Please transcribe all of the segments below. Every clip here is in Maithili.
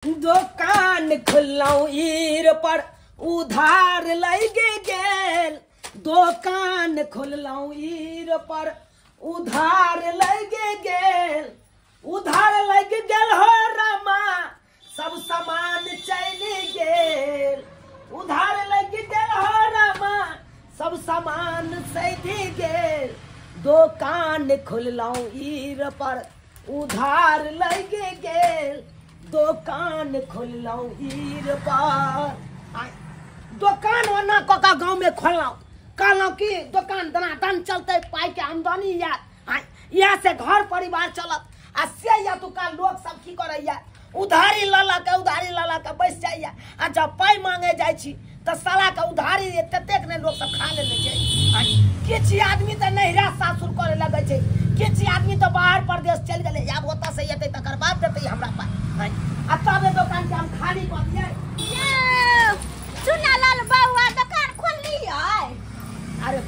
दोकान खोललहुँ ईर पर उधार लागि गेल, दोकान खोललहुँ ईर पर उधार लागि गेल, उधार लागि गेल हो रामा सब सामान चलि गेल, उधार लागि गेल हो रामा सब सामान सधि गेल, दोकान खोललहुँ ईर पर उधार लागि गेल, दोकान खोललहुँ ईर पर। दोकान ओना कऽ कऽ गाँवमे खोललहुँ, कहलहुँ कि दोकान दनादन चलतै, पाइके आमदनी आयत, इएह से घर परिवार चलत। आ से एतुका लोक सब की करैया, उधारी लऽ लऽ के उधारी लऽ लऽ के बैस जाइया, आ जब पाइ मांगे जाइ छी तऽ सालाके उधारी ततेक नहि लोक सब खा लेने छै। किछु आदमी तऽ नैहरा सासुर करे लगै छै, किछु आदमी तऽ बाहर परदेश चलि गेलै, आब ओतऽ से एतै तकर बाद देतै हमरा पाइ, आ तब दोकान के हम खाली कऽ दियै। चुनालाल बउआ दोकान खोललियै? अरे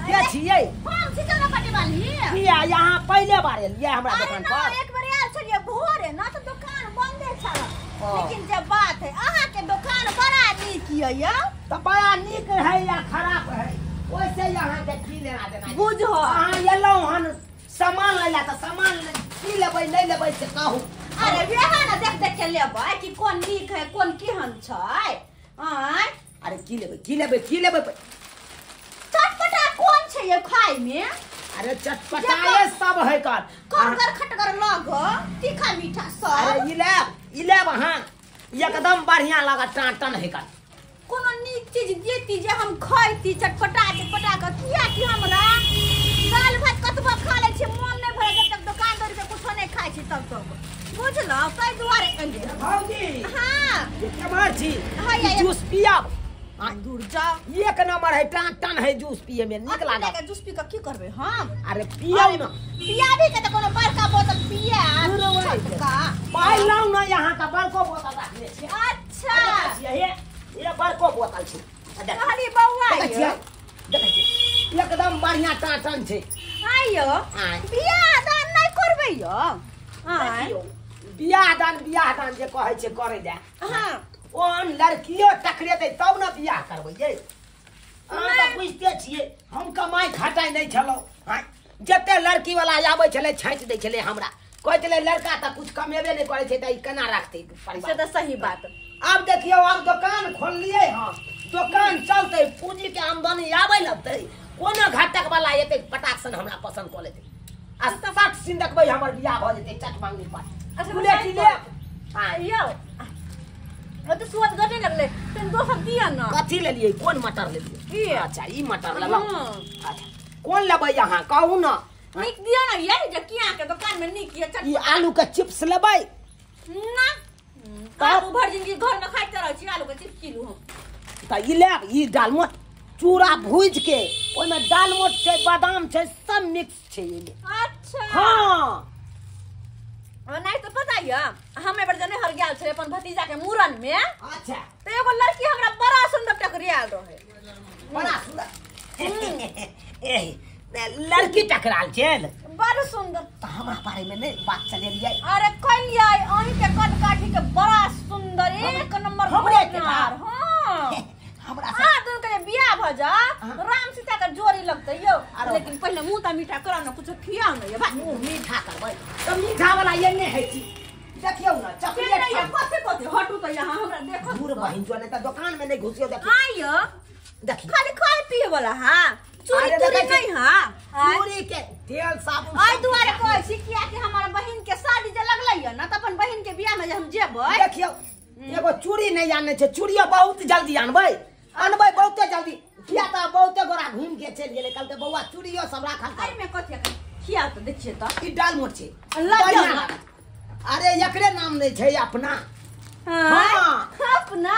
के छियै? हम छी चौरापट्टी वाली। किया यहाँ पहिले बार एलियै हमरा दोकान पर? एक बेर आयल छलियै भोरे ना तऽ दोकान बंदे छल, लेकिन जे बात है अहाँ के दोकान बड़ा नीक यै। तऽ बड़ा नीक है या खराब है ओइसे यहाँ के की लेना देना बुझो। अहाँ एलहुँ हन सामान लै ला तऽ सामान की लेबै नहि लेबै से कहू। अरे वएह ने देख देख के लेबै कि कोन नीक है कोन केहन छै। आँय अरे की लेबै की लेबै की लेबै? चटपटा कोन छै ये खाय में? अरे चटपटाए सब है कर करगर खटगर लग तीखा मीठा सब। अरे ई लेब अहाँ एकदम बढ़िया लागत, टान है कर। कोनो नीक चीज देती जे हम खैती चटपटा चटपटा के, किया कि हमरा दाल भात कतबो खा लै छी मोन नहि भरै जब तक दोकान दौरी के कुछो नहि खाइ छी तब तक, बुझलहुँ? ताहि दुआरे एलियै। भौजी हाँ केम्हर छी? हाँ, जूस पियब? दूर जाओ, एक नंबर है, टान टान है जूस पिए में नीक लागत। जूस पी के की करबै हम? अरे पियौ ना, पियाबी के तऽ कोनो बड़का बोतल पिया छोटका पाइ लाउ ना, यहाँ का बड़को बोतल रखने छी। अच्छा ये बड़को बोतल छै। कहली बौआ देखै छी एकदम बढ़िया टान टान छै। आइयो बियाह दान नहि करबै यौ? बियाह दान बियाह दान जे कहै छै करै ले, हाँ ओहन लड़कियो टकरेतै तब ने बियाह करबै यै। अहाँ तऽ बुझिते छियै हम कमाइ खटाइ नहि छलहुँ, जते लड़की वाला आबै छलै छाँटि दै छलै हमरा, कहै छलै लड़का तऽ कुछ कमेबे नहि करै छै तऽ ई केना राखतै परिवार। से तऽ सही बात। आब देखियौ आब दोकान खोललियै हँ, दोकान चलतै, पूँजीके आमदनी आबै लगतै, कोनो घटक वाला एतै पटाक सन हमरा पसन्द कऽ लेतै आ सट सीन देखबै हमर बियाह भऽ जेतै चट मांगनी पर। यौ तऽ स्वाद घटे लगलै, तनि दोसर दिअ न। कथी लेलियै? कोन मटर लेलियै? अच्छा ई मटर लेलहुँ। अच्छा कोन लेबै अहाँ कहू न? नीक दिअ न यै, जे किया के दोकान में नीक यै। ई आलू के चिप्स लेबै ना? आलू भरि जिंदगी घर में खाइते रहै छी, आलू के चिप्स किलू हम तऽ ई लेब। ई दालमोट चूड़ा भूजि के ओहिमे दालमोट छै, बादाम छै, सब मिक्स छै एहिमे। अच्छा हाँ नहीं तो पता ये हम एबर जने हर गेल छे अपन भतीजा के मूड़न में। अच्छा तो एगो लड़की हमरा बड़ा सुंदर टकरायल रहे, बड़ा सुंदर लड़की टकराल छल, बड़ सुंदर। तो हमरा बारे में नहीं बात चलेलियै? अरे कहलियै अहीं के कद काठी के बड़ा सुंदर एक नंबर हमरे के। हां हमरा आ दुनू के बियाह भ जा राम सीता के जोड़ी लगतै यौ। लेकिन पहिले मुंह त मीठा करा न, कुछो खियाउ न। भाई मुंह मीठा करबै त मीठा वाला एने है छी, देखियौ न चॉकलेट ये कथि कथि हटू त यहाँ हमरा देखो। दूर बहिन जो नहीं त दुकान में नहीं घुसियो। देखियो आइयो देखियो खाली खाए पिए वाला। हां चूड़ी तूड़ी नहीं। हां चूड़ी के तेल साबुन आई दुआरे कहै छी किया कि हमर बहिन के शादी जे लगलै य न त अपन बहिन के बियाह में जे हम जेबै। देखियौ एगो चूड़ी नहीं आनै छै, चूड़ियो बहुत जल्दी आनबै, अनबै बहुते जल्दी, किया तऽ बहुते गोरा घूम के चलि गेलै, कहलकै बौआ चूड़ियो सब राखल कर। एहिमे कथी खिया तऽ देखिए तऽ ई दालमोट छै। अरे एकरे नाम नहि छै अपना। हाँ अपना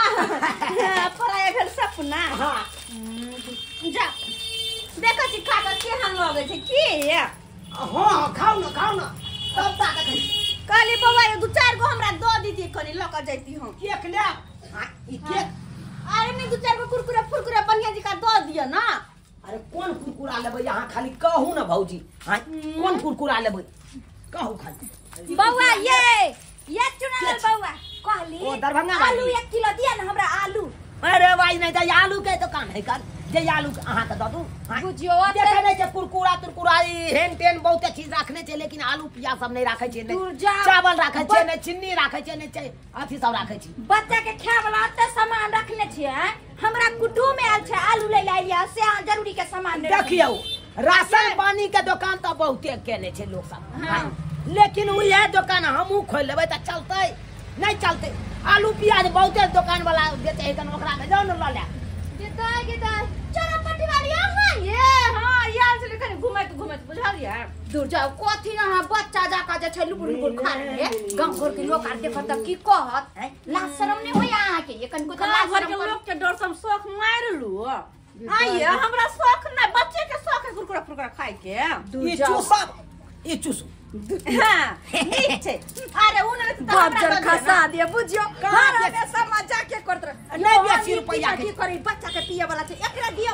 पराया भेल सपना। हाँ जा देखै छी खा कऽ केहन लगै छै की। हाँ खाउ न खाउ न सबटा देखै छी। कहली बौआ दू चारि गो हमरा दऽ दीजिए कनि लऽ कऽ जैती हम। केक लेब? ई केक? अरे नहीं दू चारि गो कुरकुरे फुरकुरे बढ़िया जकाँ दऽ दिअ ना। अरे कोन कुरकुरा लेबै अहाँ खाली कहू न भौजी। हाँ कोन कुरकुरा लेबै कहू खाली बौआ। ये ये चुनाव बउआ कहली ओ दरभंगा आलू 1 किलो दिया ना हमरा आलू। अरे भाई नहीं त आलू के दुकान है कर जे आलू अहाँ के दऽ दू। बुझियो देखे नहीं छै कुरकुरा तुरकुरा हेन टेन बहुत चीज राखने छै लेकिन आलू प्याज सब नहीं राखे छै, नहीं चावल राखे छै, नहीं चीनी राखे छै, नहीं छै अथी सब राखे छै। बच्चा के खाय वाला त सामान रखने छै। हमरा कुटुम में आयल छै आलू ले लाइलिया से अहाँ जरूरी के सामान देखियौ। राशन पानी के दुकान त बहुते केने छै लोग सब। हां लेकिन उहे दुकान हमहू खोल लेबै त चलतै नहीं चलतै। आलू प्याज बहुते दुकान वाला बेचै है तन ओकरा में जाउ न ल ले। गेदाय गेदाय चोरा पट्टी वाली अहाँ ये। हां यार से कनी घुमैत घुमैत बुझलियै दूर जाउ कथी ना बच्चा जाका जे छै लुबुर लुबुर खा रहे गांव घर के लोग आर देखत त की कहत। लाज शरम नहीं होय अहाँ के? ये कनको त लाज घर के लोग के डर से हम शौक मारलू। हां ये हमरा शौक नै बच्चे के शौक है कुरकुरा फुरकुरा खाय के। ई चूसब ई चूसू। हां नीक छै। अरे उ नै त हमरा खसा दिए बुझियो हर हमेशा मजा के करत रह। नहीं बेसी रुपैया की करी बच्चा के पिए वाला छै एकरा दियो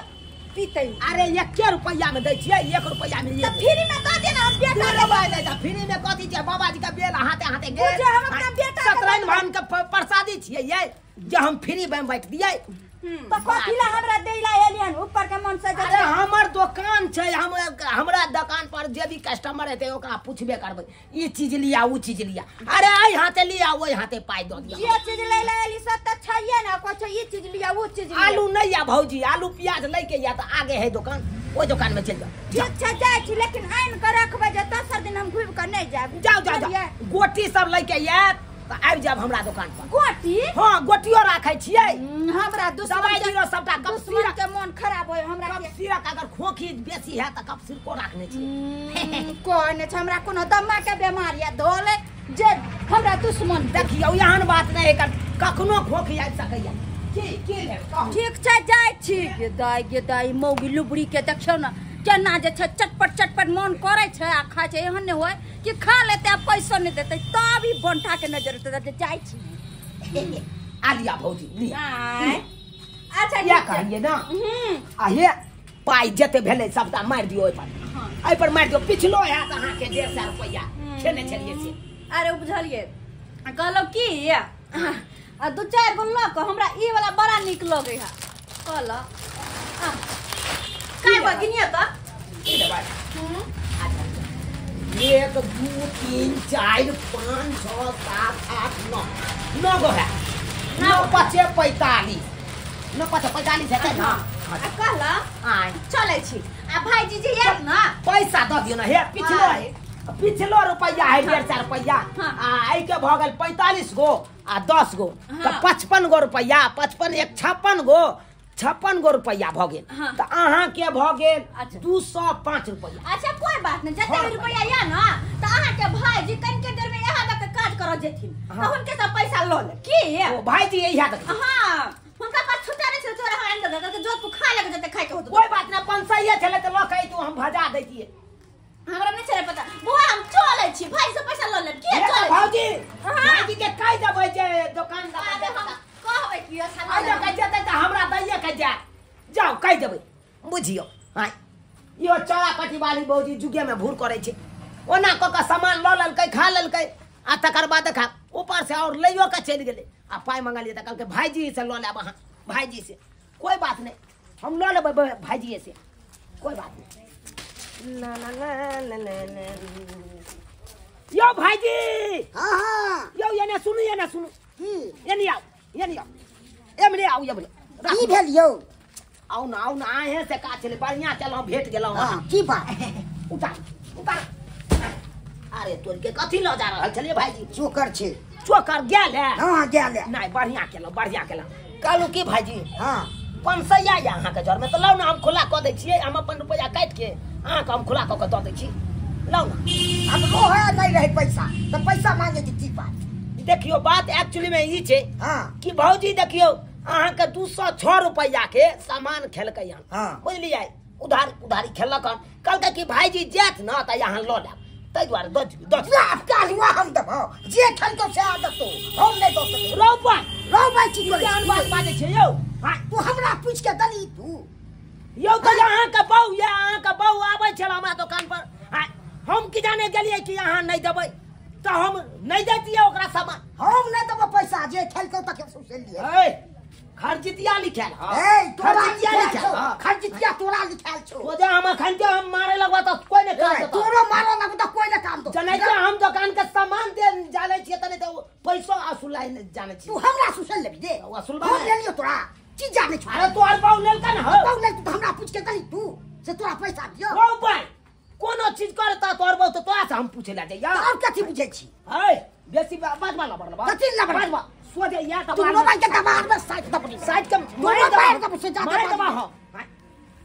पीतै। अरे 1 रुपैया में दै छियै 1 रुपैया में त फ्री में द दे ना हम बेटा लेबै नै त फ्री में कथी छै बाबाजी के बेल हाथे हाथे गेल। बुझियो हम अपना बेटा के सतरैन भान के प्रसादी छियै ये जे हम फ्री में बांटि दियै त कथी ला हमरा देला एलियन ऊपर के मन से। अरे हमर दुकान छै हम हमरा दुकान पर जे भी कस्टमर हेतै ओकरा पूछबे करबै ई चीज लिया उ चीज लिया। अरे आई हाथे लिया ओइ हाथे पाइ दऽ दिया। जे चीज ले ला एली सब त छैये ना कहै छै ई चीज लिया उ चीज लिया। आलू नहीं या भौजी आलू प्याज लै के या त आगे है दुकान ओइ दुकान में चल जाओ। ठीक छै जाइ छी लेकिन आनि के रखबै जे दोसर दिन हम घुमि के नहीं जायब। जाओ जाओ जाओ गोटी सब लै के आयत त आबि जायब हमरा दुकान पर। गोटी? हां गोटियो राखै छियै। हमरा दुश्मन के सबटा दुश्मन के मन खराब होय हमरा के। कफ सिरक अगर खोखी बेसी है त कफ सिरको राखने छियै। कोन छै हमरा कोनो दमा के बीमारी है धोले जे हमरा दुश्मन। देखियौ एहन बात नहीं है कखनो खोखी आबि सकैया। की की ले कहू। ठीक छै जाइ छी। गेदाय गेदाय मौगी लुबड़ी के देखियौ ना केना जे छै चटपट चटपट मन करै छै आ खाय छै। एहन नहि होय कि खा लेतै आ पैसो नहि देतै तब ही बंठा के नजर उतरतै। जाइ छी आ लिया भौजी लिया। अच्छा या कहलियै ना आ हे पाइ जते भेलै सबटा मारि दियौ ओहि पर। एहि पर मारि दियौ पिछलो हैत अहाँके 150 रुपैआ खेने छलियै से। अरे बुझलियै कहलहुँ की आ 2-4 गो लऽ कऽ हमरा ई वाला बड़ा नीक लगै है कहलहुँ काय बगिनिया त ई लेबै। 1 2 3 4 5 6 7 8 9 9 गो है। 9 5 45 9 5 45 हेतै ना। आ कहला आय चलै छी आ भाईजी जे आयत ना पैसा दऽ दियौ ना। हे पिछलो है पिछलो रुपैया है 150 रुपैया आ एहि के भऽ गेल 45 गो आ 10 गो त 55 गो रुपैया 55 1 56 गो 56 गो रुपैया भऽ गेल त अहाँ के भऽ गेल 205 रुपैया। अच्छा कोई बात नहीं जते भी रुपैया या ना त अहाँ के भाईजी कनिके देर में यहाँ तक काज करऽ जेथिन त हुनके सब पैसा ल ले की ओ भाईजी यहाँ तक। हां हुनका पास छुट्टा नहीं छै तोरा हम आनि देबै के जो तू खा लगे जते खाय के होत। कोई बात ना 500 छलै त ल के तू हम भजा दैतियै। हमरा नहीं छलै पता बुआ हम चलै छी भाई से पैसा ल लेब की चलै भौजी। भाईजी के कहि देबै जे दुकान कहबै की आ जे कहि जेतै त हमरा दैये के जा जाउ कहि देबै बुझियौ। हां यो चौड़ा पट्टी वाली भौजी जुगे में भूर करै छै ओना क के सामान ल लेलकै खा लेलकै आ तकर बाद खा ऊपर से और लइयो के चलि गेलै आ पाइ मंगलियै त कहलकै भाईजी से ल लेब अहाँ भाईजी से। कोई बात नहीं हम ल लेबै भाईजी से कोई बात नहीं। ला ला ला ला ला यो भाईजी। हां हां यो एने सुनू एने सुनू की एने आओ एने आओ एमरे आओ एमरे की भेल यौ? आओ ना आओ ना आहे से का छलै बढ़िया चलौ भेट गेलौ। हां की बात? उतार उतार। अरे तोर के कथी ल जा रहल छलियै भाईजी? चोकर छै। चोकर गेल है? हां गेल है। नहीं बढ़िया केलौ बढ़िया केलौ। कहलू की भाईजी? हां 500 या अहाँ के जर में त लाउ ना हम खुला क दै छियै हम अपन रुपैया काटि के अहाँ के हम खुला क के दऽ दै छी लाउ ना। अब रोहे नहीं रहे पैसा त पैसा मांगे के की बात? देखियो बात एक्चुअली में ई छै हां कि भौजी देखियो अहाँ के 206 रुपैया के सामान खेलकै हन। हां बुझलियै उधार उधारी खेलक हन कहलकै कि भाईजी जायत ना त यहाँ लऽ लेब ताहि दुआरे दऽ दियौ दऽ दियौ। आप कालुआ हम देबौ जे खेलतौ से आदत तो हम नहीं दऽ सकै। रौ बा रौ बा की करै जान बात बाजै छै यौ। हां तू हमरा पूछ के दली तू यौ त अहाँ के बहू या अहाँ के बहू आबै छल हमरा दुकान पर। हां हम की जाने गेलियै कि अहाँ नहीं देबै। त हम नहीं देतिए ओकरा सामान। हम नहीं देबो पैसा जे खेलको तक सुसेल लिए। ए खर्जितिया लिखल। ए तोरा लिखल खर्जितिया तोरा लिखल छो। ओ जे हम अखन के हम मारे लगबा त कोई ने काम देतो। तोरो मारे लगबा त कोई ने काम दो। जनै के हम दुकान के सामान दे जानै छियै तने त पैसो असुलाई ने जानै छी। तू हमरा सुसेल लेबी दे। असुल हम लेलियो तोरा की जानै छो। अरे तोर बाऊ लेलका न हो। बाऊ लेल त हमरा पूछ के दही तू से तोरा पैसा दियो। ओ भाई कोनो चीज करता तोर बाऊ त तोरा से हम पूछे ला जाइया। और कथि पूछै छी? ए बेसी बात वाला बड़ बा। कथि ला बड़ बा सोझे या त तू मोबाइल के दबार में साइड दबनी साइड के मार दबा से जा मार दबा हो।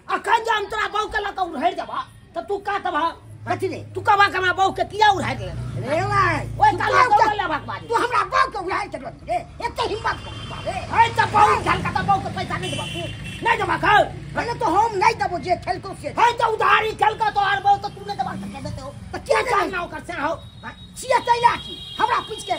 अखन जे हम तोरा बाऊ के लक उड़ाइर देबा त तू का तबा कथि रे? तू कबा कमा बाऊ के किया उड़ाइर ले रे भाई? ओए काला दौड़ ले बाक बारी। तू हमरा बाऊ के उड़ाइर के रे एते हिम्मत कर रे। ए त बाऊ खेल का त बाऊ के पैसा नहीं देबा तू नहीं देबा खा। पहले तो हम नहीं देबो जे खेल को से। है त उधारी खेल का तोहर बाऊ त तू नहीं देबा त के देते हो त के जाना ओकर से हो छिया तैला की हमरा पूछ के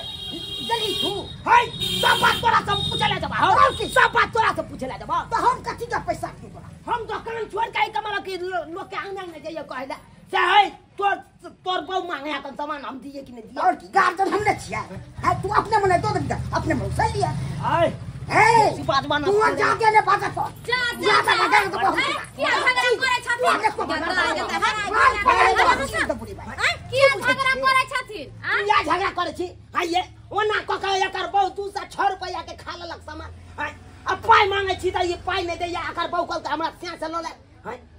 जल्दी तू है सब बात तोरा सब पूछे ले जबा हो। सब बात तोरा से पूछे ले जबा त हम कथि के पैसा दियो तोरा? हम दुकान छोड़ के कमाला कि लोग के आंगन में जाइए कहला से है तोर तोर बहु मांगे अपन सामान हम दिए कि नहीं दिए? और की गार्जियन हम ने छिया है तू अपने मने दो दे अपने मन सही लिया। आय ए बात तू जा के ने बात तो जा जा जा जा तो किया झगड़ा करे छथिन? किया झगड़ा करे छथिन? किया झगड़ा करे छी? आइए ओना क के एकर बहु 206 रुपया के खा लेलक सामान। आ पाई मांगे छी त ई पाई नहीं दैया एकर बहु कहलक हमरा स्या से ल ले।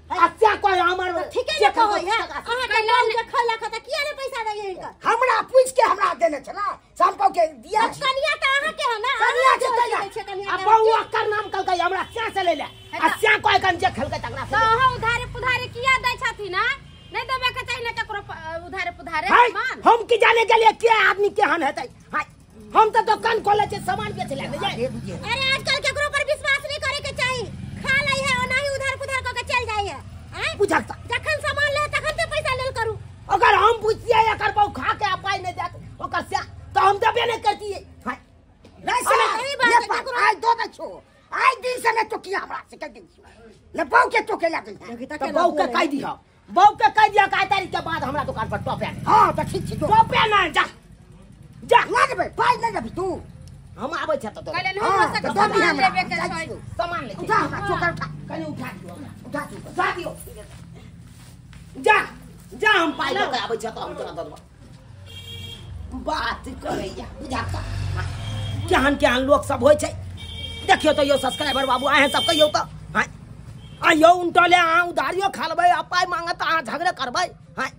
आ स्या कह हमर ठीके ने कहै है अहाँ के लोन के खैलक त किया ने पैसा दैया हिनकर? हमरा पूछ के हमरा देने छला संपौ के दिया। कनिया त अहाँ के है ना? कनिया के तैया आ बहु एकर नाम कहलकै हमरा स्या से ले ले। आ स्या कह कन जे खेलकै तकरा से त अहाँ उधारे पुधारे किया दै छथिन? ना नहीं देबे के चाही ना केकरो उधारे पुधारे सामान। हम की जाने गेलिए के आदमी केहन हेतै? हम त दुकान खोले छै सामान बेचे ले जाय। अरे आजकल केकरो पर विश्वास नहीं करे के चाही। खा लै है ओनाही उधार पुधार क के चल जाय है। बुझल त जखन सामान ले तखन ते पैसा लेल करू। अगर हम पूछिए एकर बहु खा के पाई नहीं देत ओकर से त हम देबे नहीं करतिए। नहीं से नहीं बात आज दो दे छो आज दिन से नहीं तो किया हमरा से कह दिन ले बहु के तो के ला दिन त बहु के कह दिह बहु के कह दिया का तारीख के बाद हमरा दुकान पर टॉपे। हां त ठीक छै टॉपे ना जा जा ना देबे पाई नहीं देबी तू। हम आबै छ त कहले हम से सामान लेबे के छै सामान ले उठा हमरा चोकर उठा कनी उठा दियो उठा दियो उठा दियो जा जा हम पाई ल के आबै छ त हम तोरा दऽ देबो। बात करैया बुझाता केहन केहन लोक सब होइ छै। देखियो त यो सब्सक्राइबर बाबू अहाँ सब कहियो त हां आयो उनटले अहाँ उधारियो खा लेबै आ पाइ मांगत अहाँ झगड़े करबै। हां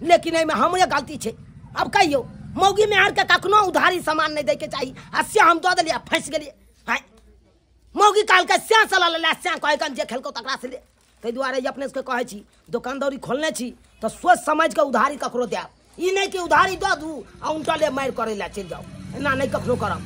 लेकिन एहिमे हमरे गलती छै। अब कहियो मौगी मेहर के कखनो उधारी सामान नहीं दै के चाही आ से हम दऽ देलियै फँसि गेलियै। हां मौगी कहलकै स्या से लऽ लेले स्या कहै कन जे खेलकौ तकरा से ले। ताहि दुआरे अपने सबके कहै छी दोकानदौरी खोलने छी तऽ सोचि समझि कऽ उधारी ककरो देब। ई नहि कि उधारी दऽ दू आ उनटले मारि करै लए चलि जाउ, एना नहि कखनो करब।